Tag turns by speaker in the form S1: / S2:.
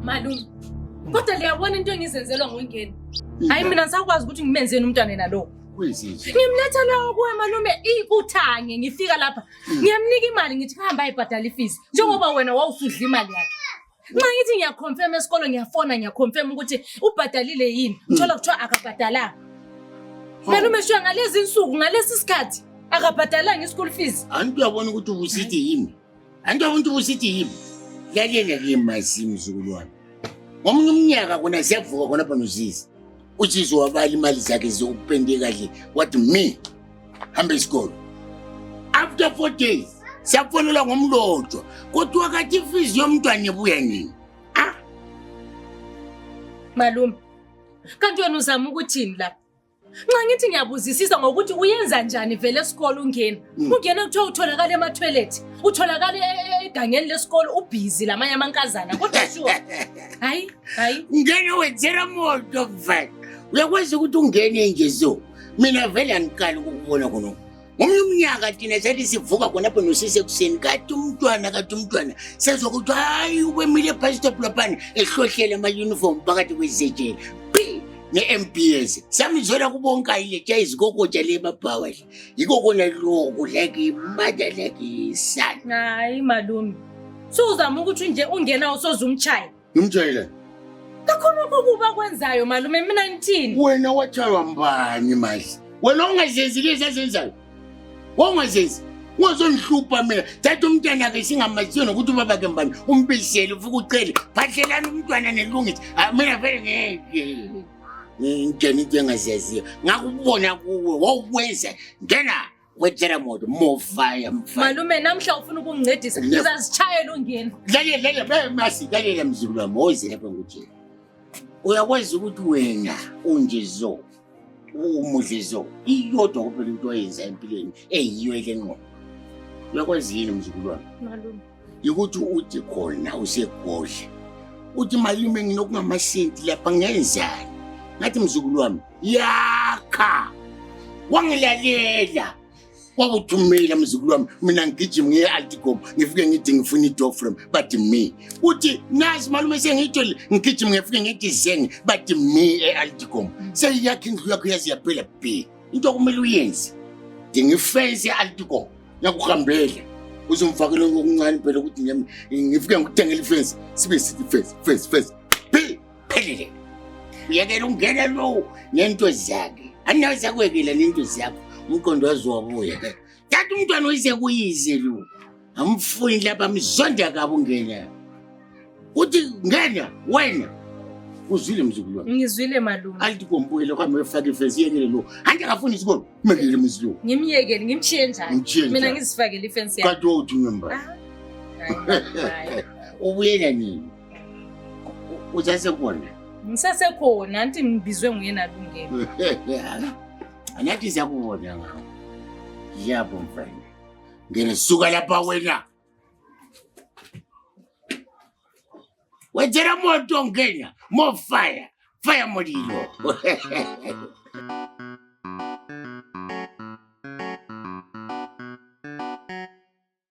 S1: Malume, kodwa liyabona into engizenzelwa ngongeni. Hayi mina ngisakwazi ukuthi ngimenzeni umntwana yena lo.
S2: Kwenzenje.
S1: Ngimletha lawo kuwe malume ikuthange ngifika lapha. Ngiyamnika imali ngithi hamba ayibhadala ifees njengoba wena wawusudla imali yakhe. Nxa ngithi ngiyaconfirm esikolo ngiyafona ngiyaconfirm ukuthi ubhadalile yini. Thola kuthiwa akabhadalanga. Malume shuya ngalezi insuku ngalesi sikhathi akabhadalanga i-school fees.
S2: Anti uyabona ukuthi ubusithi yimi. Anti uyabona ukuthi ubusithi yimi. Lalela ke masi mzukulu wami. Ngomunye umnyaka kona siyavuka khona pha nozizi. Uzizi wabala imali zakhe zokupende kahle wathi me hamba esikolo. After 4 days siyafonelwa ngomlotshwa kodwa kathi ifees yomntwana ibuya nini? Ah,
S1: Malume, kanti wena uzama ukuthini lapha? Nxa ngithi ngiyabuzisisa ngokuthi uyenza njani vele esikolo ungena. Ungena kuthiwa utholakala ema-toilet, utholakala egangeni lesikolo ubhizi lamanye amankazana. Kodwa sure. Hayi, hayi.
S2: Ungene wenzela moto mfana. Uyakwazi ukuthi ungene nje so. Mina vele angiqali ukukubona khona. Ngomunye umnyaka thina sathi sivuka khonapho nosisi ekuseni kathi umntwana kathi umntwana sezwa ukuthi hayi ukwemile bus stop laphana ehlohlela ama-uniform phakathi kwezetshela pi ne-MPS samizwela kubonke letsha izikokotsha le mabhawa le yiko kona lokhu like mother like son.
S1: Hayi malume. So uzama ukuthi nje ungena usoze umchaye.
S2: Ngimtshayela.
S1: Kakhona okuba kwenzayo malume mina ngithini?
S2: Wena watshaywa mbani manje? Wena ungazenzi lezi azenzayo, wawungazenzi ungazondihlupha mina. Thatha umntwana ke singamaziyo nokuthi ubaba ke mbani, umbisele ufike ucele phahlelani umntwana nelungise. Ah, mina vele ngeke ngingene into engazaziyo. Ngakubona kuwe wawukwenza ngena wetshela moto mofaya mfana.
S1: Malume namhla ufuna ukungincedisa.
S2: Never.
S1: Ngizazitshayela ungena.
S2: Lalela, lalela masi, lalela mzukulu wami, woze lapha ngikutshele. Uyakwazi ukuthi wena unje zo umuhle zo iyodwa kuphela into oyenza empilweni eyiyo ele ngqondo. Uyakwazi yini mzukulu wami?
S1: Malume.
S2: Yikuthi uthi khona usegodla uthi malume nginokungamasenti lapha ngenzani. Ngathi mzukulu wami yakha, wangilalela, wakuthumela mzukulu wami. Mina ngigijima ngiye e-Alticom, ngifike ngithi ngifuna i-door frame, bathi me. Uthi nazi malume sengiyitholile, ngigijima ngifike ngithi zenge, bathi me e-Alticom seyiyakha indlu yakho yaze yaphela b. Into okumele uyenze, dinga ifensi e-Alticom, ngiyakuhambela uzomfakela okuncane phela ukuthi ngifike ngikuthengele ifensi, sibe sithi fence, fence, fence p phelile. Uyekela ungena lo nento zakhe anazakwekela nento zakho, umqondo waze wabuya. Thatha umntwana uyise kuyize lo, amfuni lapha, amzonda kabi ungena. Uthi ngena wena, uzwile mzukulu wami?
S1: Ngizwile malume.
S2: Alithi kombuyele uhambe uyofaka ifensi, yekele lo anti akafuni isikolo, mekele mzukulu.
S1: Ngimyekele ngimchiye njani?
S2: Ngimchiye
S1: Mina
S2: njani?
S1: ngizifakele ifensi yami.
S2: Kanti wawuthunywe mbani?
S1: Ah. Hayi, hayi.
S2: Ubuyela nini? Usasekhona?
S1: Ngisasekhona anti ngibizwe nguyena lungena.
S2: Anathi siyakubona ngawo yabo mfana. Ngene, suka lapha wena wedzera moto ngenya more fire fire mulilo.